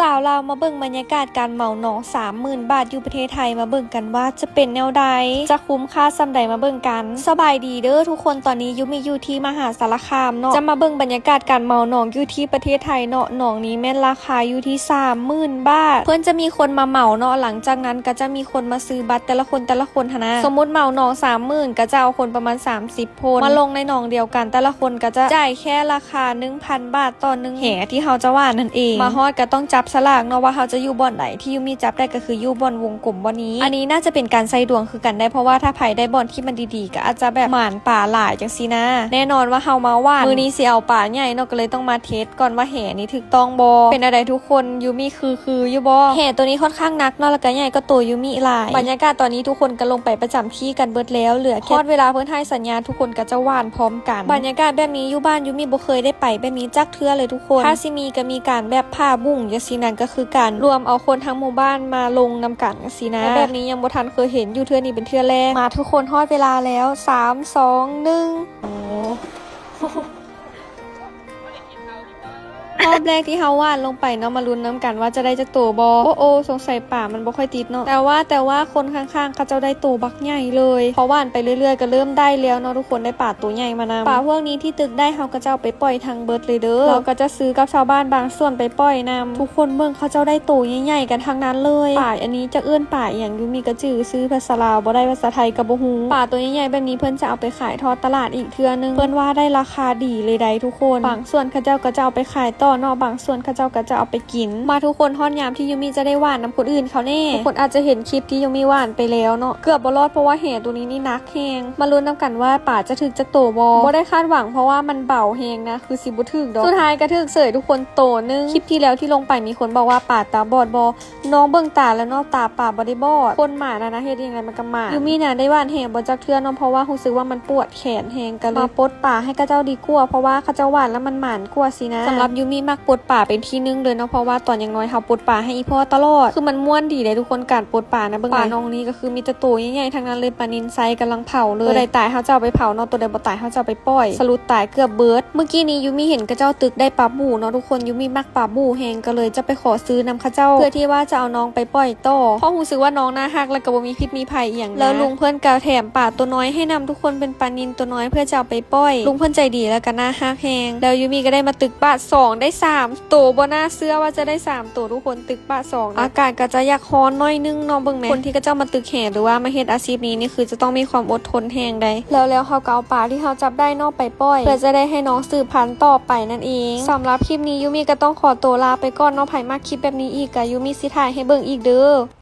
ສາວລາວມາເບິ່ງບັນຍາກາດການເໝົາໜອງສາມໝື່ນບາດຢູ່ປະເທດໄທ ມາເບິ່ງກັນວ່າຈະເປັນແນວໃດ ຈະຄຸ້ມຄ່າສ່ຳໃດ ມາເບິ່ງກັນ. ສະບາຍດີເດີທຸກຄົນ, ຕອນນີ້ຢູມິຢູ່ທີ່ມະຫາສາລະຄາມເນາະ, ຈະມາເບິ່ງບັນຍາກາດການເໝົາໜອງຢູ່ທີ່ປະເທດໄທເນາະ. ໜອງນີ້ແມ່ນລາຄາຢູ່ທີ່ສາມໝື່ນບາດ, ເພິ່ນຈະມີຄົນມາເໝົາເນາະ, ຫຼັງຈາກນັ້ນກໍຈະມີຄົນມາຊື້ບັດແຕ່ລະຄົນແຕ່ລະຄົນຫັ້ນນະ. ສົມມຸດເໝົາໜອງສາມໝື່ນ ກໍຈະເອົາຄົນປະມານສາມສິບ ຄົນມາລົງໃນໜອງດຽວກັນ, ແຕ່ລະຄົນກໍຈະຈ່າຍແຄ່ລາຄາໜຶ່ງພັນບາດຕໍ່ໜຶ່ງແຫທີ່ເຮົາຈະຫວ່ານນັ້ນເອງ. ມາຮອດກໍຕ້ອງຈັບສະຫຼາກເນາະວ່າເຮົາຈະຢູ່ບ່ອນໃດ, ທີ່ຢູມິຈັບໄດ້ກໍຄືຢູ່ບ່ອນວົງກົມບ່ອນນີ້. ອັນນີ້ໜ້າຈະເປັນການໃສ່ດວງຄືກັນໄດ໋, ເພາະວ່າຖ້າໃຜໄດ້ບ່ອນທີ່ມັນດີໆ ກໍອາດຈະແບບໝານປາຫຼາຍຈັ່ງຊີ້ນະ. ແນ່ນອນວ່າເຮົາມາຫວ່ານ ມື້ນີ້ຊິເອົາປາໃຫຍ່ເນາະ, ກໍເລີຍຕ້ອງມາເທສກ່ອນວ່າແຫນີ້ຖືກຕ້ອງບໍ່. ເປັນແນວໃດທຸກຄົນ, ຢູມິຄືຄືຢູ່ບໍ່? ແຫໂຕນີ້ຄ່ອນຂ້າງໜັກເນາະ, ແລ້ວກໍໃຫຍ່ກວ່າໂຕຢູມິຫຼາຍ. ບັນຍາກາດຕອນນີ້ທຸກຄົນກໍລົງໄປປະຈຳ ທີ່ກັນເບິດແລ້ວ, ເຫຼືອແຄ່ຮອດເວລາເພິ່ນໃຫ້ສັນຍານ ທຸກຄົນກໍຈະຫວ່ານພ້ອມກັນ. ບັນຍາກາດແບບນີ້ຢູ່ບ້ານຢູມິບໍ່ເຄີຍໄດ້ໄປແບບນີ້ຈັກເທື່ອເລີຍທຸກຄົນ. ຖ້າຊິມີກໍມີການແບບຜ່າບຸ້ງຈັ່ງຊີ້ນັ້ນ, ກໍຄືການລວມເອົາຄົນທັງໝູ່ບ້ານມາລົງນຳກັນຈັ່ງຊີ້ນະ. ແບບນີ້ຍັງບໍ່ທັນເຄີຍເຫັນ, ຢູ່ເທື່ອນີ້ເປັນເທື່ອແລກ. ມາທຸກຄົນ, ຮອດເວລາແລ້ວ, ສາມ ສອງ ໜຶ່ງ. ຮອບແລກທີ່ເຮົາຫວ່ານລົງໄປເນາະ, ມາລຸ້ນນຳກັນວ່າຈະໄດ້ຈັກໂຕບໍ່. ໂອ້ໂອ້ ສົງໄສປາມັນບໍ່ຄ່ອຍຕິດເນາະ. ແຕ່ວ່າ ແຕ່ວ່າຄົນຂ້າງໆເຂົາເຈົ້າໄດ້ໂຕບັກໃຫຍ່ເລີຍ. ພໍຫວ່ານໄປເລື້ອຍໆກໍເລີ່ມໄດ້ແລ້ວເນາະທຸກຄົນ, ໄດ້ປາໂຕໃຫຍ່ມານຳ. ປາພວກນີ້ທີ່ຕຶກໄດ້ ເຮົາກໍຈະເອົາໄປປ່ອຍທາງເບິດເລີຍເດີ. ເຮົາກໍຈະຊື້ກັບຊາວບ້ານບາງສ່ວນໄປປ່ອຍນຳ. ທຸກຄົນເບິ່ງ ເຂົາເຈົ້າໄດ້ໂຕໃຫຍ່ໆກັນທັງນັ້ນເລີຍ. ປາອັນນີ້ຈັກເອີ້ນປາອີ່ຫຍັງ, ຢູມິກໍຈື່ຊື່ພາສາລາວບໍ່ໄດ້, ພາສາໄທກໍບໍ່ຮູ້. ປາໂຕໃຫຍ່ໆແບບນີ້ ເພິ່ນຈະເອົາໄປຂາຍທອດຕະຫຼາດອີກເທື່ອໜຶ່ງ. ເພິ່ນວ່າໄດ້ລາຄາດີເລີຍໃດ໋ທຸກຄົນ. ບາງສ່ວນເຂົາເຈົ້າກໍຈະເອົາໄປຂາຍຕໍ່ເນາະ, ບາງສ່ວນເຂົາເຈົ້າກໍຈະເອົາໄປກິນ. ມາທຸກຄົນ, ຮອດຍາມທີ່ຢູມິຈະໄດ້ຫວ່ານນຳຄົນອື່ນເຂົາແດ່. ທຸກຄົນອາດຈະເຫັນຄລິບທີ່ຢູມິຫວ່ານໄປແລ້ວເນາະ, ເກືອບບໍ່ລອດ ເພາະວ່າແຫໂຕນີ້ນີ້ໜັກແຮງ. ມາລຸ້ນນຳກັນວ່າປາຈະຖືກຈັກໂຕບໍ່. ບໍ່ໄດ້ຄາດຫວັງ ເພາະວ່າມັນເບົາແຮງນະ, ຄືຊິບໍ່ຖືກດອກ. ສຸດທ້າຍກໍຖືກເສີຍທຸກຄົນ, ໂຕໜຶ່ງ. ຄລິບທີ່ແລ້ວທີ່ລົງໄປມີຄົນບອກວ່າປາຕາບອດບໍ່? ນ້ອງເບິ່ງຕາແລ້ວເນາະ, ຕາປາບໍ່ໄດ້ບອດ. ຄົນໝານນະ ເຮັດຈັ່ງໃດມັນກໍໝານ. ຢູມິນະໄດ້ຫວ່ານແຫບໍ່ຈັກເທື່ອເນາະ, ເພາະວ່າຮູ້ສຶກວ່າມັນປວດແຂນແຮງ, ກໍເລີຍມາປົດປາໃຫ້ເຂົາເຈົ້າດີກວ່າ, ເພາະວ່າເຂົາເຈົ້າຫວ່ານແລ້ວມັນໝານກວ່າຊີ້ນະ. ສຳລັບຢູມິມັກປົດປາເປັນທີໜຶ່ງເລີຍເນາະ, ເພາະວ່າຕອນຍັງນ້ອຍເຮົາປົດປາໃຫ້ອີ່ພໍ່ຕະຫຼອດ. ຄືມັນມ່ວນດີເດ້ທຸກຄົນ, ການປົດປານະ. ເບິ່ງ ປາໜອງນີ້ກໍຄືມີແຕ່ໂຕໃຫຍ່ໆທັງນັ້ນເລີຍ, ປານິນໄຊກຳລັງເຜົາເລີຍ. ໂຕໃດຕາຍເຮົາຈະເອົາໄປເຜົາເນາະ, ໂຕໃດບໍ່ຕາຍເຮົາຈະເອົາໄປປ່ອຍ. ສະຫຼຸດຕາຍເກືອບເບິດ. ມື້ກີ້ນີ້ຢູມິເຫັນເຂົາເຈົ້າຕຶກໄດ້ປາບູເນາະທຸກຄົນ, ຢູມິມັກປາບູແຮງ, ກໍເລີຍຈະໄປຂໍຊື້ນຳເຂົາເຈົ້າ ເພື່ອທີ່ວ່າຈະເອົານ້ອງໄປປ່ອຍຕໍ່, ເພາະຮູ້ສຶກວ່ານ້ອງໜ້າຮັກ ແລ້ວກໍບໍ່ມີພິດມີໄພອີ່ຫຍັງນະ. ແລ້ວລຸງເພິ່ນກໍແຖມປາໂຕນ້ອຍໃຫ້ນຳທຸກຄົນ, ເປັນປານິນໂຕນ້ອຍ ເພື່ອຈະເອົາໄປປ່ອຍ. ລຸງເພິ່ນໃຈດີ ແລ້ວກໍໜ້າຮັກແຮງ. ແລ້ວຢູມິກໍໄດ້ມາຕຶກປາສອງ ໄດ້ສາມໂຕ, ບໍ່ໜ້າເຊື່ອວ່າຈະໄດ້ສາມໂຕທຸກຄົນ, ຕຶກປາສອງ. ອາກາດກໍຈະຢາກຮ້ອນໜ້ອຍໜຶ່ງເນາະ, ເບິ່ງແມ. ຄົນທີ່ເຂົາເຈົ້າມາຕຶກແຫ ຫຼືວ່າມາເຮັດອາຊີບນີ້ ນີ້ຄືຈະຕ້ອງມີຄວາມອົດທົນແຮງໃດ໋. ແລ້ວ ແລ້ວເຮົາກໍເອົາປາທີ່ເຮົາຈັບໄດ້ເນາະໄປປ່ອຍ ເພື່ອຈະໄດ້ໃຫ້ນ້ອງສືບພັນຕໍ່ໄປນັ້ນເອງ. ສຳລັບຄລິບນີ້ ຢູມິກໍຕ້ອງຂໍຕົວລາໄປກ່ອນເນາະ. ໃຜມັກຄລິບແບບນີ້ອີກ ກໍຢູມິຊິຖ່າຍໃຫ້ເບິ່ງອີກເດີ.